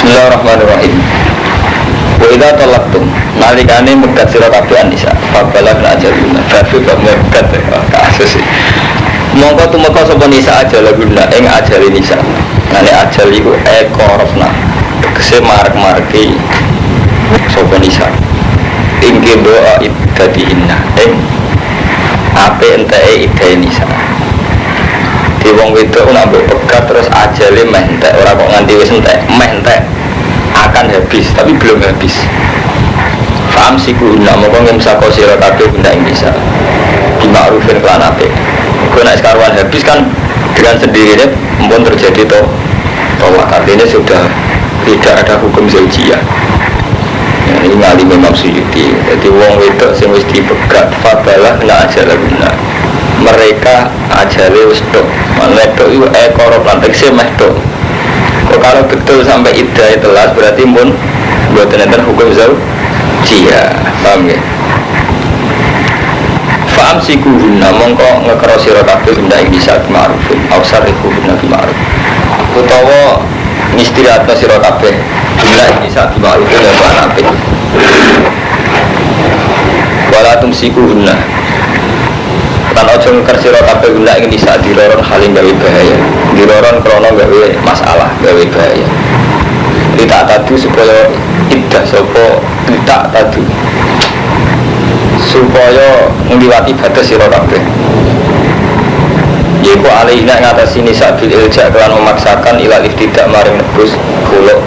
Bismillahirrahmanirrahim. Wa idza talaqtum nalikane megat sira kabeh an-nisa fabalagna ajaluna baru bab megat ya, kasus sih. Mongko tumeka sapa nisa ajalahunna ing ajale nisa. Nane ajal iku ekorofna tegese marek-mareki sapa nisa. Ing doa iddatihinna ing ape enteke iddahe nisa. Di wong wedok nak mbok pegat terus ajale meh entek, ora kok nganti wis entek, meh entek akan habis tapi belum habis. Faham siku guna mongko ngemsako sira kabeh guna ing nisa. Bima'rufin kelan apik. Kok nek sekaruan habis kan dengan sendirinya pun terjadi to tolak, artinya sudah tidak ada hukum zaujiyah. Ya, ini ngalime Imam Suyuti. Jadi wong wedok sing wis dipegat fabalah na ajalahunna. Mereka ajale wis tok. Mana tok iku ekor lan tekse meh tok. Kok kalau betul sampai iddah telas berarti pun mboten enten hukum zaujiyah. Paham ya? Fa'am sikuhunna mongko ngekero sira kabeh guna ing nisa ma'rufin aw sarrihuhunna bi ma'ruf. Utawa ngistirahatno sira kabeh guna ing nisa ma'rufin ya lan apik. Wala tumsikuhunna lan aja ngeker sira kabeh guna ing nisa diroron haling gawe bahaya. Diroron krana gawe masalah, gawe bahaya. Tidak tadu supaya iddah sapa tidak tadu supaya ngliwati batas sira kabeh. Yaiku alaihna ngatasi nisa bil ilja kelan memaksakan ila iftidak maring nebus khuluk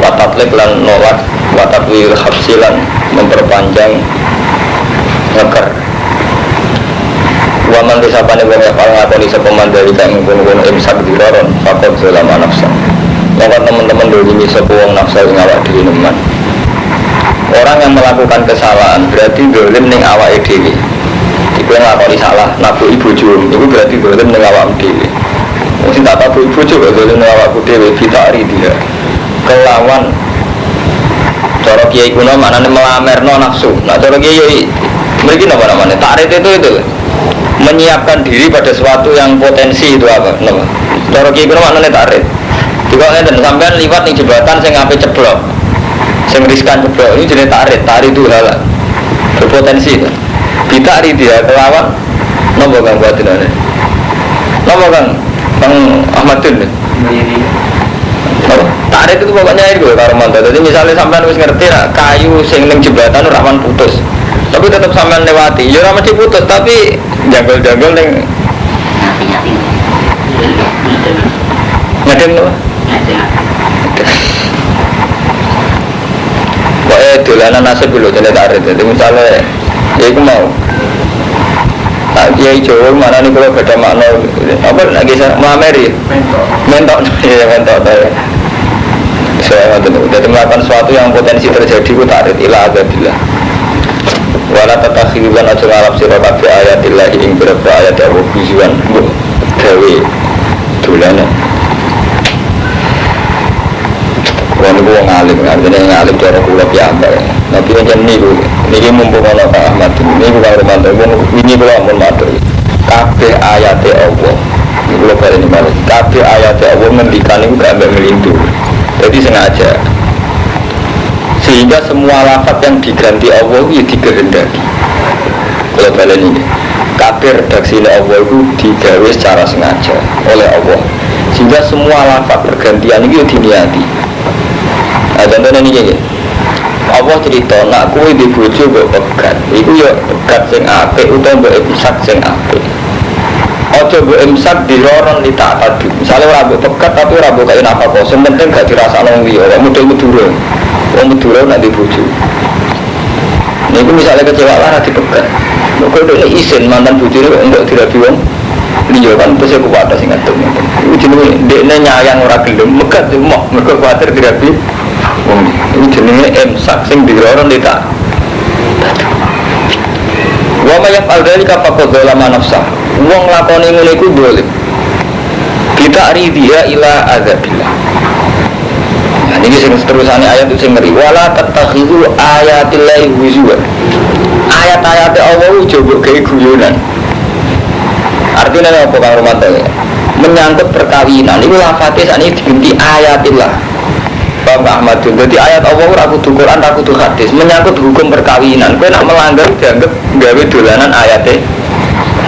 watatlik lan nolak watatwil habsi lan memperpanjang ngeker. Waman disapane wong yapal ngakoni sapa mandali kang mengkono-kono imsak diroron faqad zalama nafsa. Maka teman-teman dolimi sapa wong nafsa ing awak dhewe neman. Orang yang melakukan kesalahan berarti dolim ning awake dhewe. Iku nglakoni salah, nabuki bojo, iku berarti dolim ning awake dhewe. Wong sing tak tabuki bojo kok dolim ning awakku dhewe bitari dia. Kelawan cara kiai kuno maknane melamerno nafsu. Nah cara kiai mriki napa namanya? Takrif itu menyiapkan diri pada sesuatu yang potensi itu apa? Napa? Cara kiai kuno maknane takrif. Dikok ngeten sampean liwat ning jembatan sing ape ceblok. Sing riskan ceblok ini jenis takrif, takrif itu halal. Berpotensi itu. Bitari dia kelawan napa Kang batinane? Napa Kang? Kang Ahmadun. Napa? Takrif itu pokoknya itu karo mantu. Jadi misalnya sampean wis ngerti nak kayu sing ning jembatan rawan putus. Tapi tetap sampean lewati. Ya ora mesti putus, tapi janggel-janggel ning Ngati-ngati. ngedeng napa? Ngati-ngati. Pokoknya dolanan nasib dulu jadi tarik. Jadi misalnya ya iku mau tak kiai Jawa mana nih kalau beda makna apa nak kisah Muameri mentok ya mentok ya. Saya ngoten. Jadi melakukan sesuatu yang potensi terjadi ku tarik ila adzabillah. Wala tatakhidu lan aja ngalap sira kabeh ayatillah ing pira-pira ayat Allah huzuan mbok gawe dolanan. Kulo niku wong alim, artinya ngalim cara kula piyambak. Tapi pancen niku, niki mumpung ana Pak Ahmad, niku Kang Romanto, wong wingi kula ampun matur. Kabeh ayate Allah. Niku kula baleni malih. Kabeh ayate Allah ngendikan niku gak ambek ngelindur. Jadi sengaja. Sehingga semua lafaz yang diganti Allah itu dikehendaki. Kalau baleni ini, kabeh redaksi Allah itu digawe secara sengaja oleh Allah. Sehingga semua lafaz pergantian itu diniati. Nah, contohnya ini gini. Allah cerita nak kowe di bojo mbok pegat. Iku ya pegat sing apik utawa mbok imsak sing apik. Aja mbok imsak diroron li tak tadi. Misale ora mbok pegat tapi ora mbok kaya nafkah, sing penting gak dirasakno wong liya, kok model Madura. Wong Madura nak di bojo. Niku misalnya kecewa lah dipegat. Mergo dhek isin mantan bojone kok enggak dirabi wong liya kan terus aku kuwata sing ngadeg ngoten. Iku jenenge dekne nyayang ora gelem megat yo moh mergo kuwatir dirabi wong liya. Iku jenenge imsak sing diroron tak. Wa may yaf'al dzalika faqad zalama nafsah. Wong lakoni ngene iku dolim. Bita'ridhiha ila adzabillah. Nah, ini sing seterusane ayat itu sing ngeri. Wala tattakhidhu ayatillahi huzwa. Ayat-ayat Allah itu mbok gawe guyonan. Artinya apa Kang Romanto ya? Menyangkut perkawinan itu lafate sakniki diganti ayatillah. Paham Pak Ahmad? Jadi ayat Allah ora kudu Quran, ora kudu hadis, menyangkut hukum perkawinan. Kowe nak melanggar dianggap gawe dolanan ayate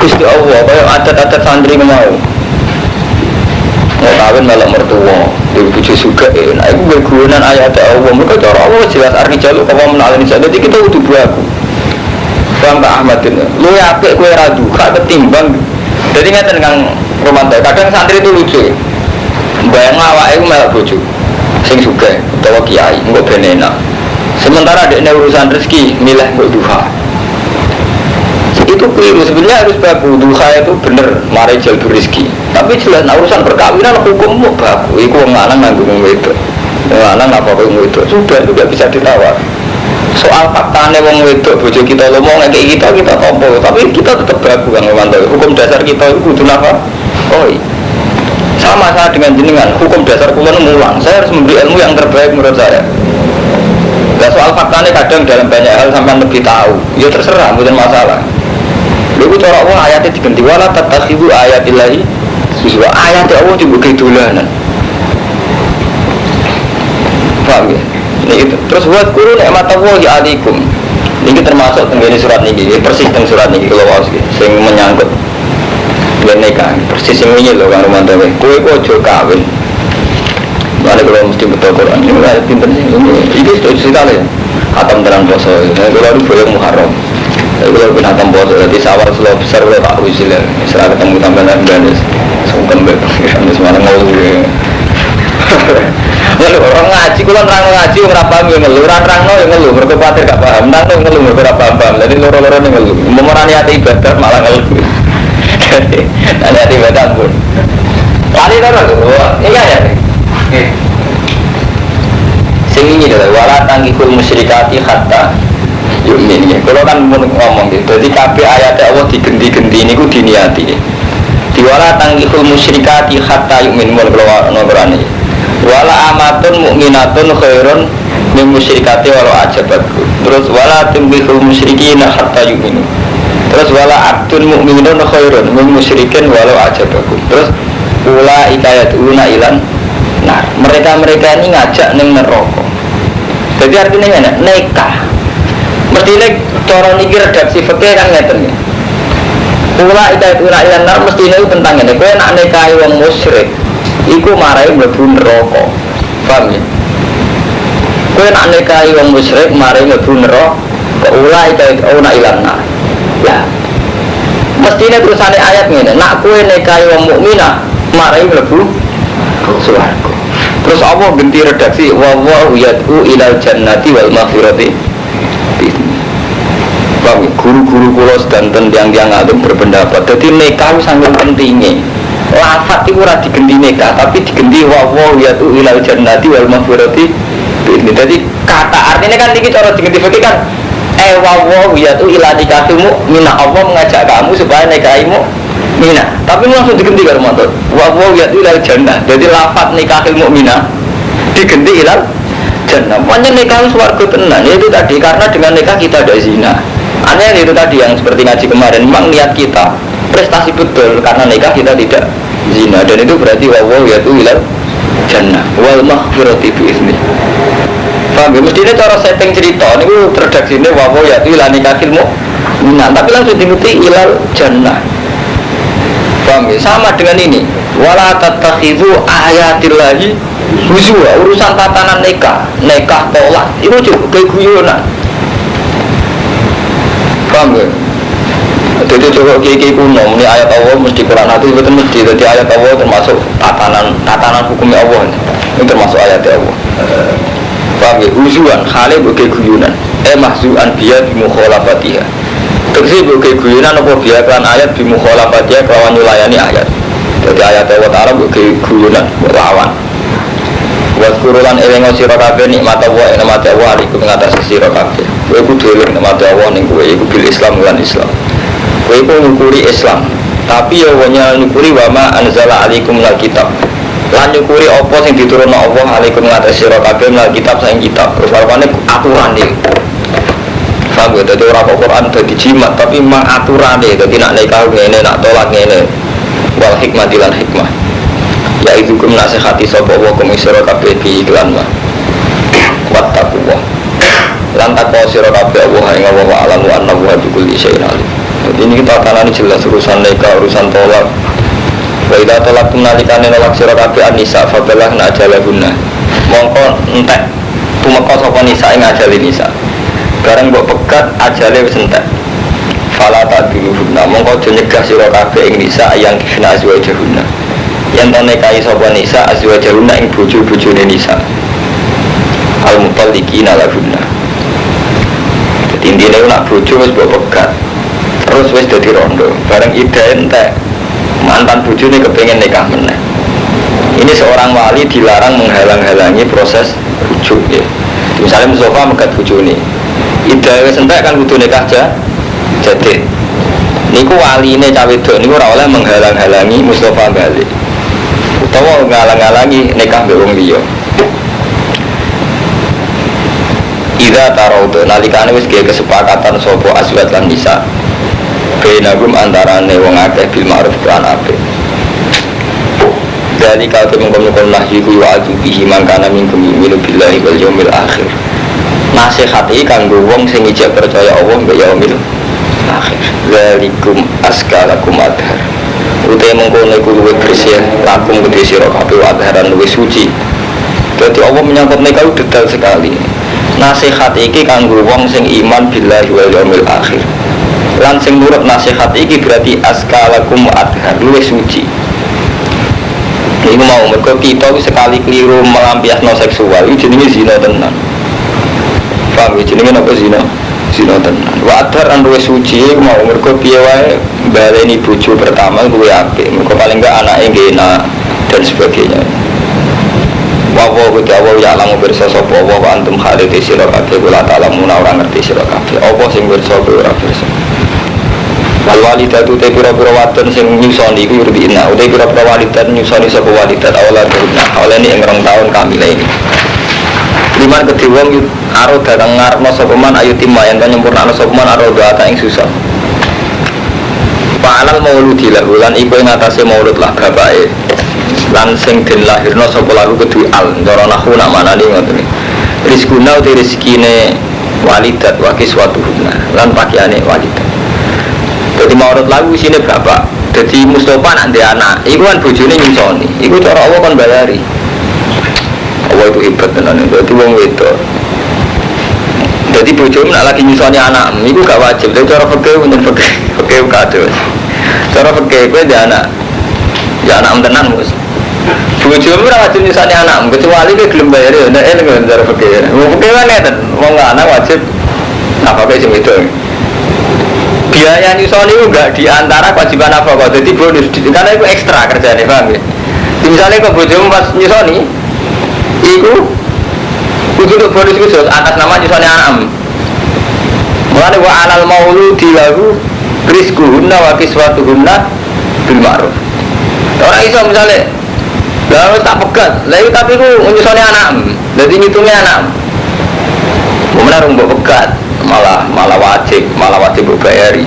Gusti Allah, kaya adat-adat santri mau. Mau kawin melok mertua, di bojo sugih, nah iku gawe guyonan ayat Allah. Mergo cara Allah jelas الرجال قوامون على النساء. Jadi kita kudu baku. Paham Pak Ahmad? Lu apik kowe ra duha ketimbang. Jadi ngeten Kang Romanto, kadang santri itu lucu. Bayang awake iku melok bojo sing sugih utawa kiai, engko ben enak. Sementara dekne urusan rezeki milih mbok duha. Itu keliru, sebenarnya harus baku. Duha itu bener mari jalur rezeki. Tapi jelas nah, urusan perkawinan hukummu baku. Iku wong lanang nanggung wong wedok. Wong lanang apa wong wedok. Sudah itu gak bisa ditawar. Soal faktane wong wedok bojo kita lo mau ngekek kita kita tompo, tapi kita tetap baku Kang Romanto. Hukum dasar kita itu kudu napa? Oh iya. Sama saya dengan jenengan, hukum dasar kula nu mulang. Saya harus memberi ilmu yang terbaik menurut saya. Nah, soal faktanya kadang dalam banyak hal sampai lebih tahu. Ya terserah, bukan masalah. Lha cara Allah ayatnya diganti ولا تتخذوا آيات الله هزوا. Ayat Allah dibuka dolanan. Paham ya? Ini itu. Terus واذكروا نعمة الله عليكم. Ini termasuk tenggene surat niki, persis teng surat niki kalau waos iki, sing menyangkut nikah, persis sing wingi lho Kang Romanto. Kowe kok aja kawin. Mana kalau mesti betul Quran ini ada pinter sih ini setuju sekali ya. Khatam terang poso. Nah, kalau itu boleh Muharram. Tapi kalau pun khatam poso, jadi sawal selalu besar kalau tak usil ya. Misalnya ketemu tambahan dan sungkem be pengiran semalam ngeluh. Ngeluh orang ngaji, kalau nerang ngaji ora paham ya ngeluh, ora nerangno ya ngeluh, mergo kuwatir gak paham, nerangno ngeluh mergo ora paham paham. Jadi loro-loro ngeluh. Umpama ora niat ibadah malah ngeluh. Nah, niat ibadah pun. Lali terus, iya ya. Sing ini adalah ولا تنكحوا المشركات حتى يؤمن ya. Kalau kan mau ngomong gitu, jadi kabeh ayat Allah digenti-genti niku diniati. Di ولا تنكحوا المشركات حتى يؤمن mun kalau ono Quran iki. ولأمة مؤمنة خير من مشركة ولو أعجبتكم. Terus ولا تنكحوا المشركين حتى يؤمنوا. Terus ولعبد مؤمن خير من مشرك ولو أعجبكم. Terus أولئك يدعون إلى النار, mereka-mereka ini ngajak ning neraka. Jadi artinya ngene, nikah. Mestine cara niki redaksi fikih kan ngeten ya. أولئك يدعون إلى النار mestine itu tentang ini. Kowe nak nikahi wong musyrik, iku marai mlebu neraka. Paham ya? Kowe nak nikahi wong musyrik marai mlebu neraka. أولئك يدعون إلى النار. Ya. Mestine terusane ayat ngene, nak kowe nikahi wong mukminah marai mlebu swarga. Terus Allah ganti redaksi والله يدعو إلى الجنة والمغفرة. Paham ya? Guru-guru kula sedanten tiang-tiang alim berpendapat. Jadi nikah itu sangat pentingnya. Lafat itu ora digenti nikah, tapi digenti والله يدعو إلى الجنة والمغفرة. Jadi kata artinya kan iki cara digenti fikih kan والله يدعو إلى نكاح المؤمنة. Allah mengajak kamu supaya nikahimu mukminah. Tapi langsung digenti karo mantu. والله يدعو إلى الجنة. Jadi lafat نكاح المؤمنة digenti إلى الجنة. Pokoknya nikah swarga tenan. Ya itu tadi karena dengan nikah kita ada zina. Aneh itu tadi yang seperti ngaji kemarin, memang niat kita prestasi betul karena nikah kita tidak zina dan itu berarti والله يدعو إلى الجنة والمغفرة بإذنه. Paham ya? Mestinya cara setting cerita ini redaksi ini والله يدعو إلى نكاح المؤمنة, tapi langsung diikuti إلى الجنة. Paham ya? Sama dengan ini. ولا تتخذوا آيات الله هزوا, urusan tatanan nikah, nikah tolak itu juga kayak guyonan. Paham ya? Jadi coba kiai kuno, ini ayat Allah mesti Quran itu betul mesti. Jadi ayat Allah termasuk tatanan tatanan hukumnya Allah ini. Ini termasuk ayat Allah. Paham ya? هزوا, khale buke guyonan. مهزوءا بها بمخالفتها. Tegese buke guyonan apa بها kelawan ayat بمخالفتها kelawan nyulayani ayat. Jadi ayat Allah Ta'ala buke guyonan, lawan. واذكروا lan elingo sira kabeh نعمة الله ing nikmate Allah عليكم ngatasi sira kabeh. Kowe kudu eling nikmate Allah ning kowe iku بالإسلام lan Islam. Kowe iku nyukuri Islam, tapi ya wanya nyukuri وما أنزل عليكم من الكتاب. Lan nyukuri apa sing diturunno Allah عليكم ngatasi sira kabeh من الكتاب saking kitab. Terus rupane aturan iki. Paham ya? Dadi ora kok Quran dadi jimat, tapi memang aturane. Dadi nak nikah ngene, nak tolak ngene. والحكمة lan hikmah. يعظكم nasihati sapa wa كم sira kabeh به kelawan ما. Wattaqullah. Lan takwa sira kabeh Allah ing Allah wa alamu anna wa bi kulli syai'in alim. Jadi ini kita tatanan jelas urusan nikah, urusan tolak. Wa idza talaqtum nalikane nolak sira kabeh an-nisa fabalagna ajalahunna. Mongko entek tumeka sapa nisa ing ajale nisa. Bareng mbok pegat ajale wis entek. Fala ta'duluhunna mongko aja nyegah sira kabeh ing nisa yang kifna azwajahunna. Yen to nikahi sapa nisa azwajahunna ing bojo-bojone nisa. Al mutalliqina lahunna. Dadi intine nak bojo wis mbok pegat. Terus wis dadi rondo. Bareng iddah entek mantan bojone kepengen nikah meneh. Ini seorang wali dilarang menghalang-halangi proses rujuk ya. Misalnya Mustafa megat bojone. Iddah wis entek kan kudu nikah jadi. Niku waline cah wedok niku ora oleh menghalang-halangi Mustafa balik. Utawa menghalang-halangi nikah mbek wong liya. Idza taraudu nalikane wis gawe kesepakatan sapa azwaj lan nisa. Bainahum antarane wong akeh bil ma'ruf lan apik. Dari kau mengkono-kono nahyi ku yu'adzu bihi man kana minkum yu'minu billahi wal yaumil akhir. Nasihat iki kanggo wong sing ijek percaya Allah mbek yaumil akhir. Zalikum azka lakum adhar. Utai mengkono iku luwih bersih lakum kedhe sira kabeh adharan luwih suci. Dadi Allah menyangkut nikah detail sekali. Nasihat iki kanggo wong sing iman billahi wal yaumil akhir. Lan sing nurut nasihat iki berarti azka lakum adhar luwih suci. Iku mau mergo kita sekali keliru melampiasno seksual iki jenenge zina tenan. Paham ya jenenge napa zina? Zina tenan. Wa adhar lan luwih suci iku mau mergo piye wae baleni bojo pertama luwih apik. Mergo paling enggak anake nggih enak dan sebagainya. Wa wa ta'ala ya alamu pirsa sapa wa antum khalite sira kabeh kula ta'lamuna ora ngerti sira kabeh. Apa sing pirsa kowe ora pirsa. Wal walidatu te pira-pira wadon sing nyusoni iku yurdina utawa pira-pira walidat nyusoni sapa walidat awladuna awalane ing 2 tahun kamile ini. Liman kedhe wong aro datang ngarepno sapa man ayu timma yen nyempurnakno sapa man aro ata ing susah. Fa'alal mauludi lahu lan iku ing atase maulud lah bapake. Lan sing den lahirno sapa laku kedue al cara nahu nak manani ngoten iki. Rizkuna uti rezekine walidat wa kiswatuhunna lan pakaiane walidat. Jadi maulud lagu isine bapak. Jadi Mustafa nak ndek anak, iku kan bojone nyusoni. Iku cara Allah kon bayari. Allah itu hebat tenan. Dadi wong wedok. Dadi bojomu nak lagi nyusoni anak, iku gak wajib. Dadi cara fikih wonten fikih, fikih kacau. Cara fikih kowe ndek anak. Ya anak tenan wis. Bojomu ora wajib nyusoni anak, kecuali kowe gelem bayari. Nek eling cara fikih. Wong fikih kan ngeten, wong anak wajib nafkah sing wedok. Biaya nyusoni itu enggak diantara kewajiban nafkah, jadi bonus, karena itu ekstra kerjanya, paham ya? Misalnya kok bojomu pas nyusoni, itu kudu bonus khusus atas nama nyusoni anak. Mulane wa alal mauludi lahu rizquhunna wa kiswatuhunna bil ma'ruf. Ora iso misalnya, lah wis tak pegat, lah iku tapi ku nyusoni anak, dadi ngitunge anak. Benar mbok pegat. Malah wajib bayari.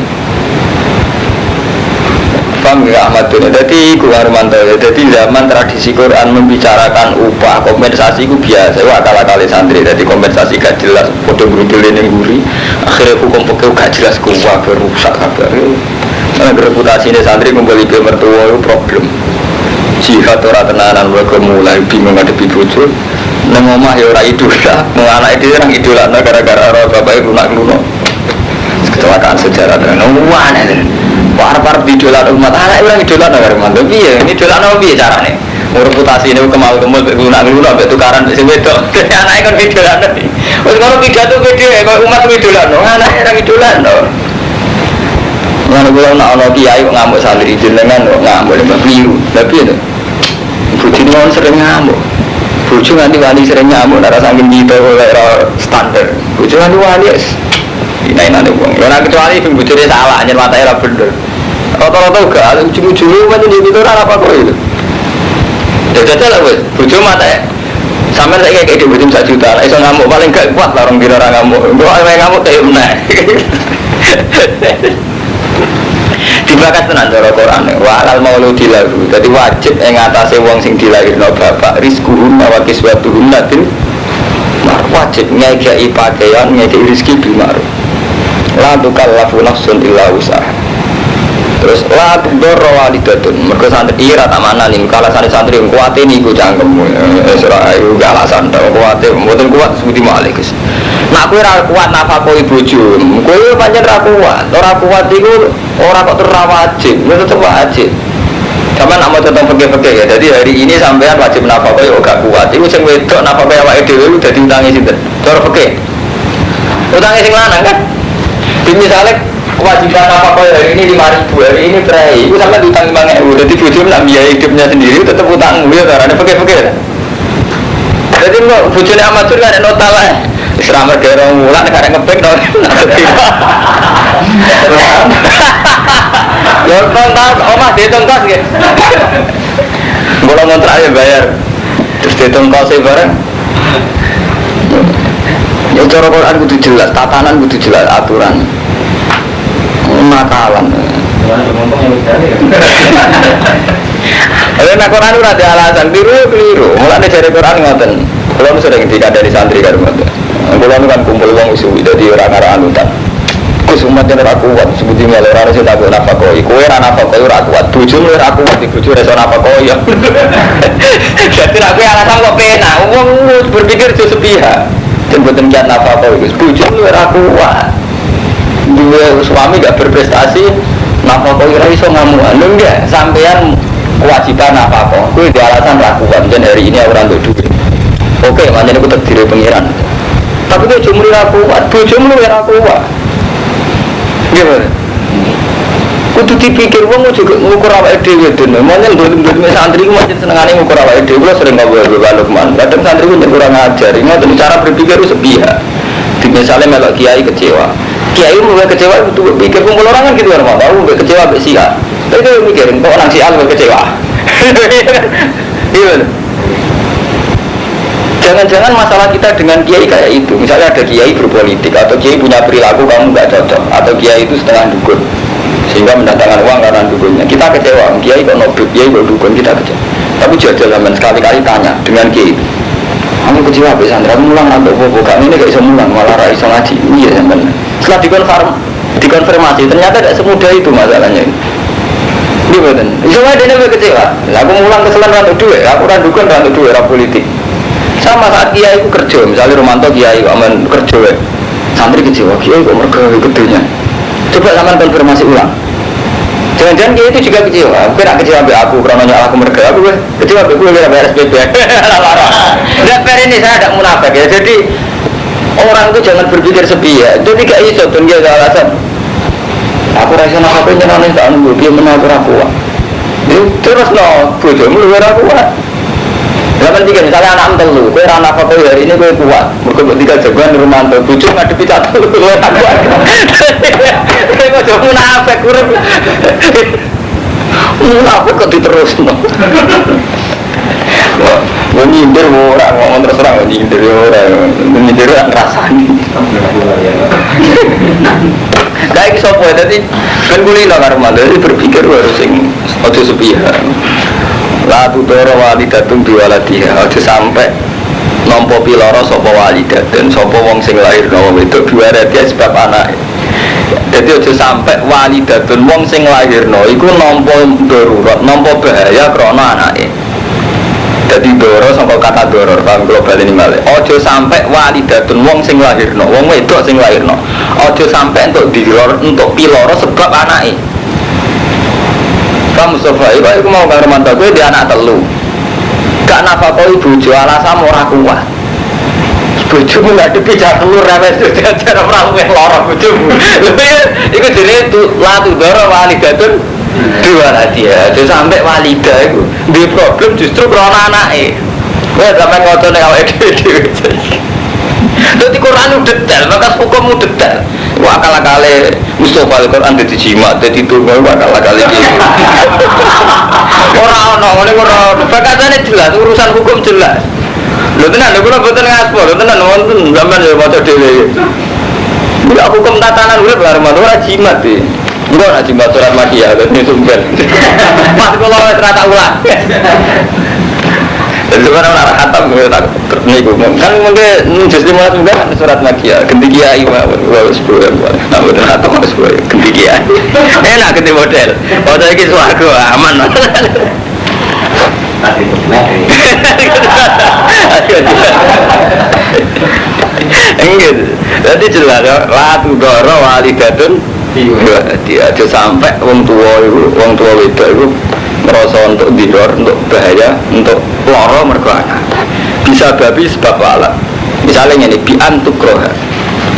Paham ya Ahmad Doni? Jadi iku Armanto ya. Jadi zaman tradisi Quran membicarakan upah kompensasi iku biasa. Wah akal-akale santri. Jadi kompensasi gak jelas, padha brudule ning mburi. Akhirnya hukum fikih gak jelas kuwi rusak kabeh. Nah, reputasine santri kumpul ibu mertua itu problem. Jihad ora tenanan mergo mulai bingung ngadepi bojo. Nang omah ya ora idola, wong anake dhewe nang idolakno gara-gara ora bapake lunak-lunak. Kecelakaan sejarah tenan. Wah, aneh. Parep-parep idolakno umat, anake ora idolakno karo mantu. Piye? Idolakno piye carane? Reputasine kemal-kemul mek lunak-lunak mek tukaran mek sing wedok. Anake kon idolakno. Wis ngono pidato pede kok umat idolakno, anake ora idolakno. Ngono kula nek ana kiai kok ngamuk santri jenengan kok ngamuk lho keliru. Lha piye to? Bojone sering ngamuk. Bojo nganti wani sering ngamuk nek saking kita ora standar. Bojo nganti wani wis inainane wong. Ora kecuali sing bojone salah nyen watake ora bener. Rata-rata uga ujung-ujunge pancen itu ora apa kok itu. Jajal lah wis, bojo matake. Sampeyan saiki kaya bojo 1 juta, iso ngamuk paling gak kuat lah rong dina ora ngamuk. Engko ae ngamuk tak meneh. Dibakas tenan cara Quran. Wa alal mauludi lahu. Dadi wajib ing atase wong sing dilahirno bapak rizquhunna wa kiswatuhunna bil Wajib ngekei pakaian, ngekei rezeki bil ma'ruf. La tukallafu nafsun illa wus'aha. Terus la tudorro walidatun. Mergo santri iki ra tak manani, kalah santri kuwate niku cangkemmu. Wis ora iku gak alasan to, kuwate mboten kuat sebuti malih Gus. Nak kowe ra kuat nafakoi bojo, kowe pancen ra kuat. Ora kuat iku ora kok terus ra wajib, ya tetep wajib. Sampeyan nak maca tentang fikih-fikih ya. Jadi hari ini sampean wajib nafakoi kok gak kuat. Iku sing wedok nafakoi awake dhewe iku dadi utange sinten? Cara fikih. Utange sing lanang kan? Di misalnya kewajiban nafkah hari ini 5.000, hari ini prei, itu sampai diutang 5.000. Jadi bojo nak biaya hidupnya sendiri tetap utang, ya karena fikih-fikih. Jadi kok bojone amatir kan nota lah. Wis ra mergo rong wulan karek ngebek to. Ya tahun omah dihitung kos nggih. Kula ngontrak ya bayar. Terus dihitung kos e bareng. Ya cara Quran kudu jelas, tatanan kudu jelas, aturan. Makalan. Lha nek Quran ora ada alasan keliru ya keliru. Mulane jare Quran ngoten. Kula nu sering dikandani santri karo ngoten. Kula nu kan kumpul wong wis suwi dadi ora ngarah anutan. Gus umat yang ora kuat sebuti malah ora iso tak nafakoi. Kowe ora nafakoi ora kuat. Bojomu ora kuat, bojo ora iso nafakoi. Dadi nek kowe alasan kok penak, wong berpikir jo sepihak. Dan boten kiat nafakoi Gus. Bojomu ora kuat. Dua suami gak berprestasi, nafkah ora iso ngamukan. Lho enggak, sampean kewajiban nafkah. Kuwi di alasan ra kuat, jen hari ini ora nduk duit. Oke, manjen iku takdire pangeran. Tapi kowe aja muni ra kuat, bojomu luwih ra kuat. Nggih, Pak. Kudu dipikir wong aja ngukur awake dhewe den. Manjen dolim-dolime santri ku manjen senengane ngukur awake dhewe. Kula sering ngobrol karo Lukman. Kadang santri ku kurang ajar. Ngoten cara berpikir ku sepihak. Di misalnya melok kiai kecewa. Kiai mulai kecewa itu pikir kumpul orang kan gitu kan, tahu mulai kecewa mbek si A. Tapi dia mikir kok orang si A mulai kecewa. Iya. Jangan-jangan masalah kita dengan kiai kayak itu. Misalnya ada kiai berpolitik atau kiai punya perilaku kamu nggak cocok, atau kiai itu setengah dukun sehingga mendatangkan uang karena dukunnya. Kita kecewa, kiai kok nobel, kiai kok dukun, kita kecewa. Tapi jajal zaman sekali-kali tanya dengan kiai itu. Kamu kecewa mbek santri, aku mulang atau bobo, kami ini gak iso mulang, malah ra iso ngaji. Iya sampean. Setelah dikonfirmasi, ternyata tidak semudah itu masalahnya. Ini betul. Iso wae dene kecewa. Lah aku mulang keselan ra untuk duit, aku ra dukun ra untuk duit, ra politik. Sama saat kiai ku kerja, misalnya Romanto kiai aman kerja wae. Santri kecewa, kiai kok mergawe kedunya. Coba sampean konfirmasi ulang. Jangan-jangan kiai itu juga kecewa. Mungkin nak kecewa mbek aku karena nyala aku mergawe, aku kecewa mbek kowe ora bayar SPP. Lara. Ndak fair ini, saya tidak munafik ya. Jadi orang itu jangan berpikir sepihak. Jadi gak iso ben dia alasan. Aku ra iso napa nyenane tak nunggu piye meneh aku ora kuat. Terus no bojomu luwih ora kuat. Lah tiga misalnya anak telu, kowe ora nafkah hari ini kowe kuat. Mergo mbok tinggal jagoan di Romanto, bojo ngadepi cah telu kowe ora kuat. Kowe aja munafik urip. Munafik kok diterusno. Mau nyindir ora, ngomong terus terang nyindir ora, nyindir ora ngrasani. Lah iki sapa dadi ben kulino karo Romanto, dadi berpikir harus sing aja sepihak. La tudoro walidatun biwaladiha, aja sampe nampa piloro sapa walidatun, sapa wong sing lahir wong wedok biwaladiha sebab anake. Dadi aja sampe walidatun wong sing lahirno iku nampa darurat, nampa bahaya krana anake. Dadi doro saka kata doror, paham kula baleni malih. Aja sampe walidatun wong sing lahirno, wong wedok sing lahirno, aja sampe entuk diror, entuk piloro sebab anake. Kamu Mustafa, iku mau karo mantu kowe dia anak telu. Gak nafakoi bojo alasan ora kuat. Bojomu ngadepi cah telu ra wis diajar ora luwih lara bojomu. Lho iku jenenge la tudoro walidatun biwaladiha. Aja sampe walida iku duwe problem justru krana anake. Kowe sampean ngoco nek awake dhewe-dhewe. Dadi Quran detail, maka hukum detail. Wah akal-akale Mustafa Al-Quran dadi jimat, dadi tunggal akal-akale iki. Ora ono, ngene ora ono. Bakatane jelas, urusan hukum jelas. Lho tenan, lho kula mboten ngaspor, lho tenan wonten sampean yo maca dhewe. Iki hukum tatanan urip lho Armando ora jimat iki. Engko ora jimat surat Makiyah dadi sumber. Pas kula wis ora tak ulang. Jadi sebenarnya orang khatam tak niku kan mungkin juz 15 kan surat Makiyah ganti kiai wae wis bulan. Nah boten khatam wis bulan ganti kiai. Enak ganti model. Padahal iki swarga aman. Enggak. Jadi jelas la tudara walidatun dia aja sampai wong tua iku wong tua wedok iku merasa untuk diror, untuk bahaya, untuk loro mergo anak. Bisa babi sebab alat. Misalnya ngene bi antukroha.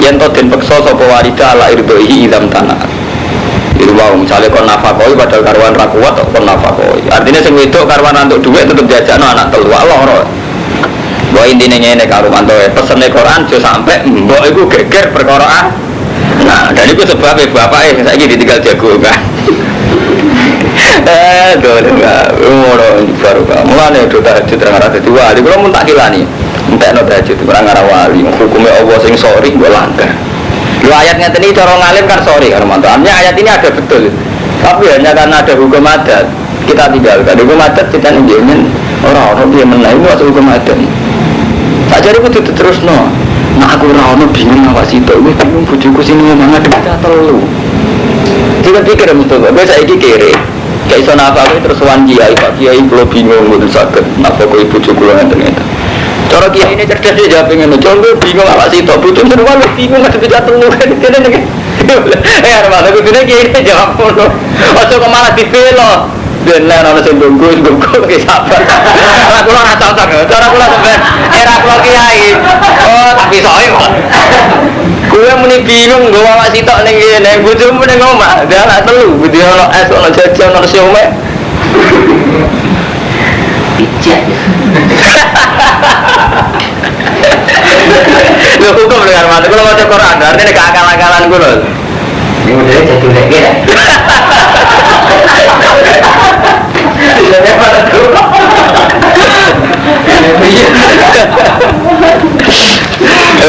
Yen to den peksa sapa walida ala irdaihi idam tanah. Iku wae misale kon nafakoi padahal karuan ra kuat kok kon nafakoi. Artinya sing wedok karuan entuk dhuwit tetep jajakno anak telu loro. Mbok intine ngene karo mantoe pesene Quran aja sampe mbok iku geger perkara. Nah, dan iku sebabe bapake saiki ditinggal jago kan. Dole enggak, ngono baru ka. Mulane do tahajud ra ngarah dadi wali, kula mun tak kilani. Entekno tahajud ora ngarah wali, hukume Allah sing sori mbok langgar. Lho ayat ngeten iki cara ngalim kan sori karo mantu. Artinya ayat ini ada betul. Tapi hanya karena ada hukum adat kita tinggalkan. Hukum adat kita njenengan ora ono piye meneh iku masuk hukum adat. Tak jare kudu diterusno. Nah aku ora ono bingung awak sitok, kuwi bingung bojoku sing ngomong ngadep cah telu. Jika pikir Mustafa, kowe saiki kere. Kayak iso nafkah terus wan kiai, Pak Kiai kula bingung mboten saged nafkahi bojo kula ngenten-ngenten. Cara kiai ini cerdas dia jawab ngono, "Jong kowe bingung awak sitok, bojomu seru bingung ngadepi cah telu." Kene nek. Arep ana kudune kiai ini jawab ngono. Aja kok malah dibela. Ben lan ana sing nunggu, nunggu ki sabar. Ora kula ora cocok. Cara kula sampean era kula kiai. Oh, tak pisoke kok. Kowe muni bingung nggo awak sitok ning kene, bojomu ning omah, dia anak telu, budi ono es, ono jajan, ono siomay. Bijak. Lho hukum lho karo mantu, kula maca Quran, artine gak akal-akalan kula. Ini modele jadi lagi ya.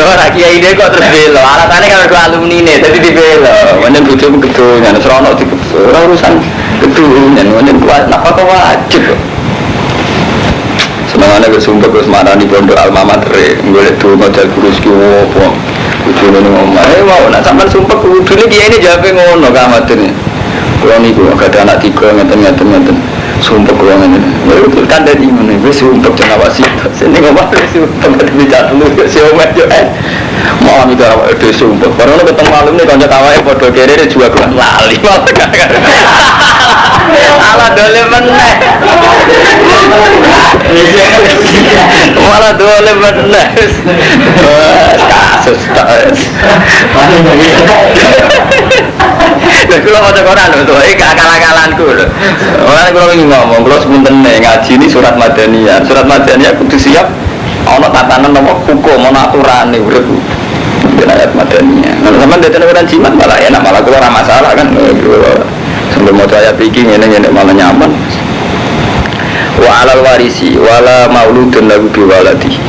Ora kiai ini kok terus belo. Alasannya kan mergo alumni ne, dadi dibelo. Pancen bojomu gedongan, serono dipeksa. Ora urusan gedongan, pancen kuat napa kok wajib kok. Senengane wis sumpah wis marani pondok alma mater, golek donga jal guru ki opo. Bojone ning omah. Mau nak sampean sumpah kudune kiai ini jawabe ngono kamadene. Kulo niku gak ada anak tiga ngeten-ngeten ngeten. Sumpah kula ngene. Lha kan dadi ngene wis sumpah jan awak sitok. Sing ning omah wis sumpah dadi cah telu yo si omah yo. Mau ami karo awake dhewe sumpah. Barono ketemu alumni kanca kawake padha kere juga kurang lali. Ala dole meneh. Malah dole meneh. Kasus ta. Lha kula maca Quran lho, iki akal-akalanku lho. Ora kula wingi ngomong, kula sepuntene ngaji ini surat Madaniyah. Surat Madaniyah kudu siap ana tatanan napa hukum, ana aturane urip. Ben ayat Madaniyah. Nah, sampean dadi orang jimat malah enak, malah kula ora masalah kan. Sampai maca ayat iki ngene-ngene malah nyaman. Wa alal warisi wala mauludun lahu biwaladi.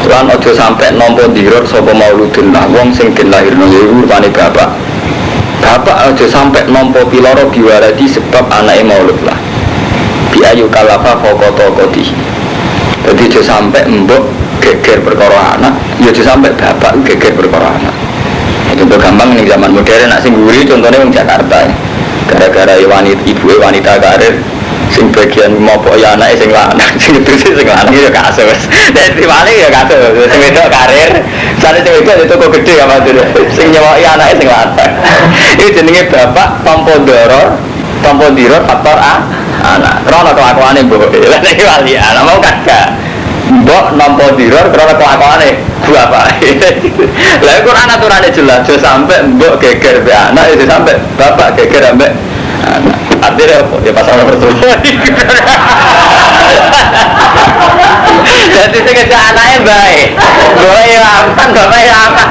Lan aja sampe nampa diror sapa mauludun lah wong sing den lahirno yaiku rupane bapak. Bapak aja sampe nampa piloro biwaladi sebab anake maulud lah. Bi ayu kalafa faqata qati. Dadi aja sampe mbok geger perkara anak, ya aja sampe bapak geger perkara anak. Contoh gampang ning zaman modern nek sing mburi contone wong Jakarta. Gara-gara wanita ibuke wanita karir sing bagian mopo ya anake sing lanang, sing terus sing lanang ya kasus. Dadi paling ya kasus, sing wedok karir, sare sing wedok di toko gede ya Mas. Sing nyewoki anake sing lanang. Iki jenenge bapak tampa ndoro, tampa ndira faktor A anak. Krono kelakuane mbok. Lah nek wali anak mau kan gak. Mbok nampa ndira krono kelakuane bapak. Lah Quran aturane jelas, aja sampe mbok geger mbek anak, aja sampe bapak geger ambek anak. Artinya apa? Ya pasal nomor 7. Jadi sing ngejak anake bae. Mboke ya aman, bapak ya aman.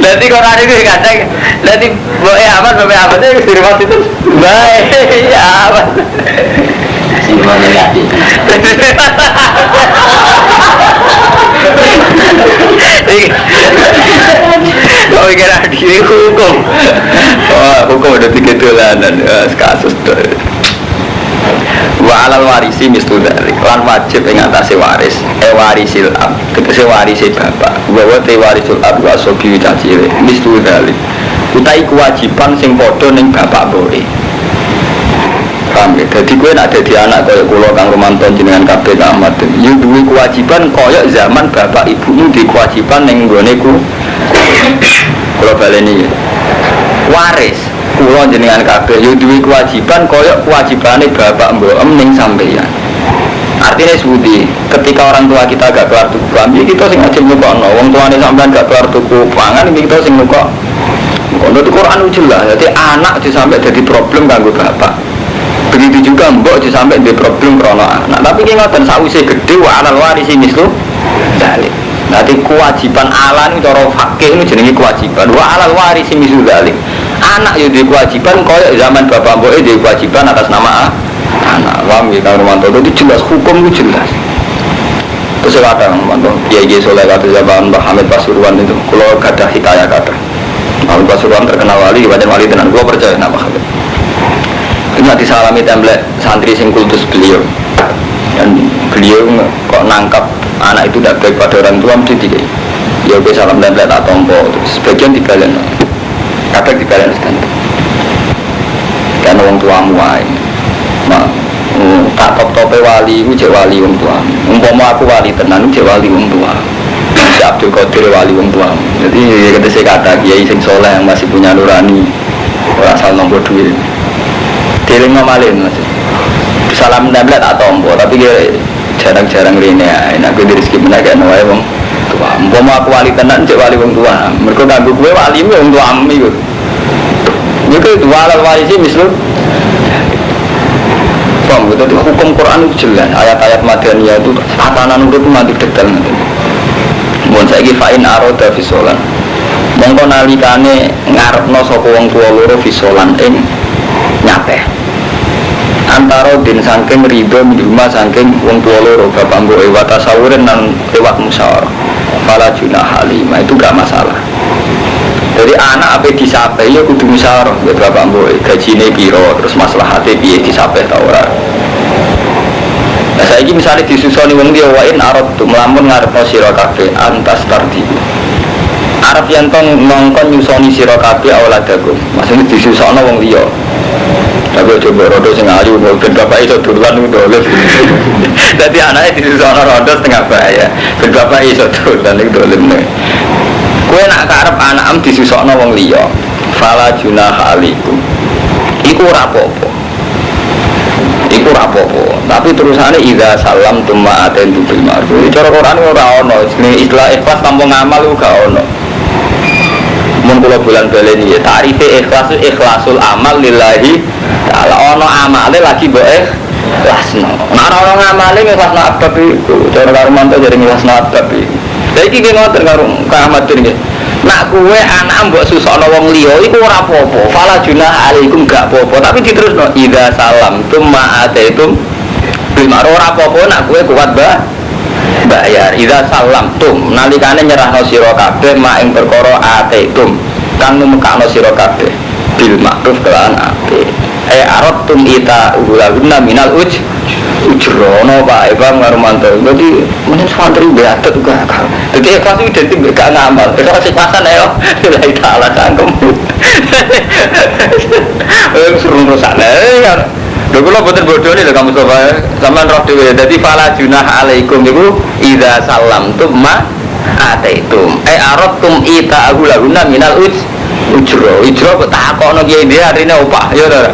Dadi Quran iku kadang dadi mboke aman, bapak aman itu di rumah itu bae. Ya aman. Sing mana ya? Kau kira diri hukum. Wah, hukum ada tiga dolanan, kasus tuh. Wa alal warisi mislu dzalik lan wajib ing atase waris e warisil ab tegese warise bapak wa wa te warisul ab wa sobi cacile mislu dzalik utawi kewajiban sing padha ning bapak mbore. Paham ya? Dadi kowe nek dadi anak kaya kula Kang Romanto jenengan kabeh Kang Ahmad, yo duwe kewajiban kaya zaman bapak ibumu di kewajiban ning nggone ku. Kula baleni ya. Waris kula jenengan kabeh yo duwe kewajiban kaya kewajibane bapak mbokem ning sampeyan. Artinya sebuti, ketika orang tua kita gak keluar tuku klambi, kita sing wajib nukokno. Wong tuane sampean gak keluar tuku pangan, kita sing nukok. Nukokno di Quran jelas. Jadi anak aja sampai jadi problem kanggo bapak. Begitu juga mbok aja sampai di problem krono anak. Tapi ki ngoten sakwise gedhe wa alal warisi mislu dzalik. Nanti kewajiban ala ini cara fakih ini jenenge kewajiban. Wa alal warisi mislu dzalik. Anak yo duwe kewajiban koyo zaman bapak mboke duwe kewajiban atas nama anak. Paham ya Kang Romanto? Itu jelas, hukum itu jelas. Terus saya kata Kang Romanto, Kiai Kiai Soleh kata zaman Mbah Hamid Pasuruan itu, kalau gadah hikayah kata Mbah Hamid Pasuruan terkenal wali, banyak wali tenan, kalau percaya nama Hamid. Ini nanti salami template santri sing kultus beliau. Dan beliau kok nangkap anak itu tidak baik pada orang tua mesti dikai. Ya oke salam template tak tompo, terus sebagian dibalen. Kadang dibalen sedanten. Karena wong tuamu wae. Ma, tak top-tope wali iku jek wali wong tuamu. Umpama aku wali tenan jek wali wong tua. Si Abdul Qadir wali wong tuamu. Jadi ya kata saya kata kiai sing soleh yang masih punya nurani ora asal nompo duit. Dieling malih Mas. Salam tempel tak tompo, tapi jarang-jarang rene ae. Nek kowe rezeki menawa wae wong tua. Umpama aku wali tenan jek wali wong tua. Mergo kanggo kowe wali wong tuamu iku. Iku itu walal warisi mislu. Paham gitu? Jadi hukum Quran itu jelas. Ayat-ayat Madaniyah itu tatanan urip mati detail nanti. Mun saiki fa'in aroda fisolan. Mongko nalikane ngarepno sapa wong tuwa loro fisolan ing nyapeh. Antara din saking ridho minhuma saking wong tuwa loro bapak mboke wa tasawurin nang lewat musyawarah. Fala junaha alima itu gak masalah. Jadi anak apa disapeh ya kudu musyawarah ya bapak mboke gajine piro terus maslahate piye disapeh ta ora. Nah saiki misale disusoni wong liya wa in aradtu mlamun ngarepno sira kabeh antas tardi. Arep yen to ngongkon nyusoni sira kabeh auladakum. Maksudnya disusokno wong liya. Tapi aja mbok rondo sing ayu ben bapak iso dolan iku dolen. Dadi anake disusokno rondo setengah bahaya. Ben bapak iso dolan iku dolen. Kowe nak karep anakem disusokno wong liya, fala junaha alaikum. Iku ora apa-apa. Iku ora apa-apa. Tapi terusane idza salam tumma atentu bil ma'ruf. Cara Quran ora ono, jenenge istilah ikhlas tanpa ngamal iku gak ono. Mun kula bulan baleni ya, tarife ikhlas itu ikhlasul amal lillahi ta'ala. Ono amale lagi mbok ikhlasno. Nek ora ono ngamale ngikhlasno abab iku. Cara Karmanto jare ngikhlasno abab iku. Lha iki ki ngoten karo Kang Ahmad nggih. Nak kowe anak mbok susokno wong liya iku ora apa-apa. Fala junah alaikum gak apa-apa, tapi diterusno idza salam tumma ataitum bil ma'ruf ora apa-apa nak kowe kuat bayar. Idza salam tum nalikane nyerahno sira kabeh mak ing perkara ataitum kang numekakno sira kabeh bil ma'ruf kelawan apik. Aradtum ita ulahunna minal ujrono Pak Bang Romanto. Dadi menen santri beatet uga. Dadi ikhlas iki identik mbek gak ngamal. Ikhlas ikhlasan ayo lillahi ta'ala cangkem. Suruh rusakne. Lho kula boten bodhone lho Kang Mustofa. Sampeyan roh dhewe. Dadi fala junah alaikum niku idza salamtum ma ataitum. Aradtum ita ulahunna minal ujro. Ujro kok takokno kiai dhewe artine opah ya ta.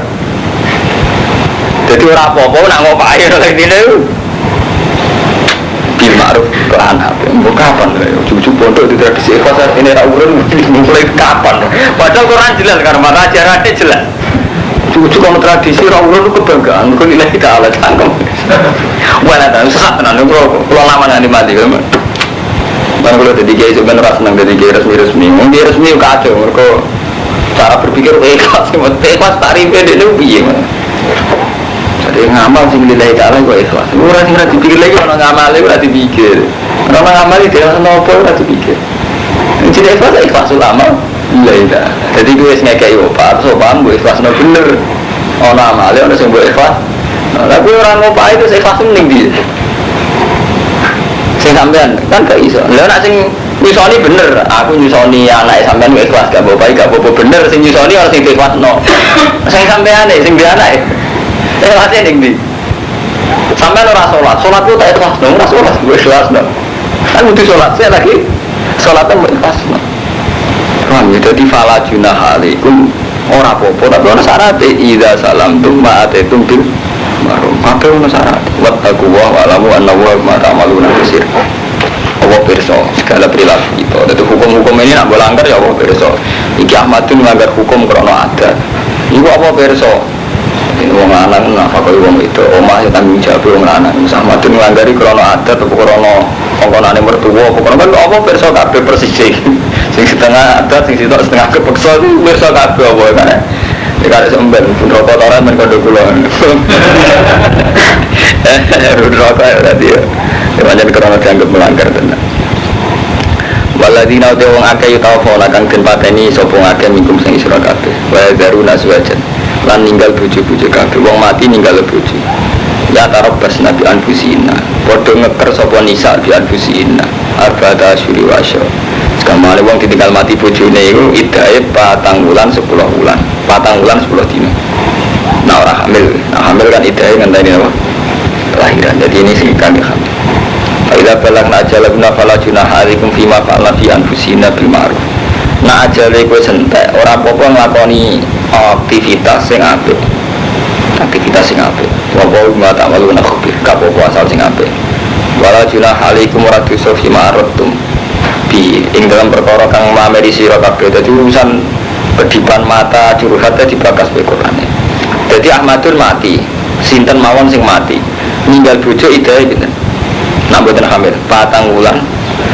Jadi ora apa-apa nak ngopahi ora intine iku. Bil ma'ruf lan apik. Mbok kapan lho ujug-ujug pondok di tradisi ikhlas ini ra urun mulai kapan. Padahal Quran jelas karo mata ajarane jelas. Ujug-ujug ono tradisi ra urun kebanggaan kok nilai ta'ala cangkem. Wala ta sesat tenan kula lama nganti mati. Barang kula dadi kiai sampeyan ora seneng dadi kiai resmi-resmi. Wong kiai resmi kacau mergo cara berpikir ikhlas, ikhlas tarife dekne piye. Jadi ngamal sing lillahi ta'ala kok ikhlas. Ora sing ora dipikir lagi ana ngamale ora dipikir. Ora ngamale dhewe napa ora dipikir. Jadi ikhlas ikhlasul amal lillahi ta'ala. Dadi kuwi wis ngekeki opah, terus opah mbok ikhlasno bener. Ana amale ana sing mbok ikhlas. Lah kowe ora ngopahi terus ikhlas ning ndi? Sing sampean kan gak iso. Lah nek sing nyusoni bener, aku nyusoni anake sampean gak ikhlas, gak apa-apa, gak apa-apa bener sing nyusoni ora sing diikhlasno. Sing sampeane sing duwe anake. Ikhlase ning ndi? Sampean ora salat, salat ku tak ikhlasno, ora salat gue ikhlasno. Kan kudu salat saya lagi salatnya mau ikhlasno. Paham ya? Jadi fala junah alaikum ora apa-apa, tapi ana syarate idza salamtum ma ataitum bil ma'ruf. Kabeh ono syarat. Wattaqu wa wa'lamu anna wa ma ta'maluna basir. Allah pirsa segala perilaku kita. Jadi hukum-hukum ini nak langgar ya Allah pirsa. Iki Ahmadun melanggar hukum krana adat. Iku apa pirsa? Ini wong lanang nafkahi wong itu, omah ya tanggung jawab wong lanang. Ahmadun nglangari krana adat apa krana kongkonane mertua apa krana kan apa pirsa kabeh persis. Sing setengah adat, sing sitok setengah kepeksa iku pirsa kabeh apa kan. Ya kare sampean pun rokok ora men kondo kula. Rokok ya berarti ya. Ya pancen krana dianggap melanggar tenan. Waladina te wong akeh yutawafona kang den pateni sapa akeh mingkum sing sira kabeh. Wa zaruna azwajan lan ninggal bojo-bojo kabeh. Wong mati ninggal bojo. Ya tarabbas nabi anfusina. Padha ngeker sapa nisa bi anfusina. Arba'ata asyuri wa asyra. Sekamane wong ditinggal mati bojone iku iddahe 4 wulan 10 wulan. 4 wulan 10 dina. Nah ora hamil, nah hamil kan iddahe ngenteni apa? Kelahiran. Jadi ini sing kang hamil. Fa idza balagna ajalahunna fala junaha alaikum fima fa'alna fi anfusina bil ma'ruf. Nah ajale kowe sentek, ora apa-apa nglakoni aktivitas sing apik. Aktivitas sing apik. Wa ma ta'maluna khabir, gak apa-apa asal sing apik. Wala junaha alaikum ora dosa fima aradtum bi ing dalam perkara kang mameri sira kabeh. Dadi urusan kedipan mata curhat dibakas be Qur'ane. Dadi Ahmadun mati, sinten mawon sing mati, ninggal bojo idahe pinten? Nak mboten hamil, 4 wulan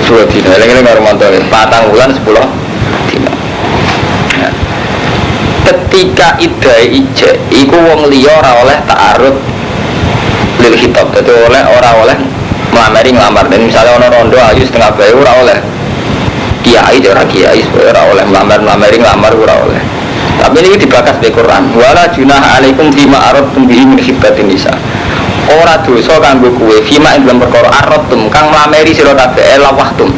10 dina. Eling-eling karo mantu 4 wulan 10 dina. Nah, ketika idahe ijek iku wong liya ora oleh ta'arud lil khitab. Dadi oleh ora oleh melamari nglamar. Dan misalnya ana rondo ayu setengah bae ora oleh. Kiai ora kiai ora oleh melamar-melamari nglamar ora oleh. Tapi ini dibakas di Quran. Wala junah alaikum fima aradtum bihi min khibbatin nisa. Ora dosa kanggo kowe fima ing dalem perkara aradtum kang mlameri sira kabeh lawahtum.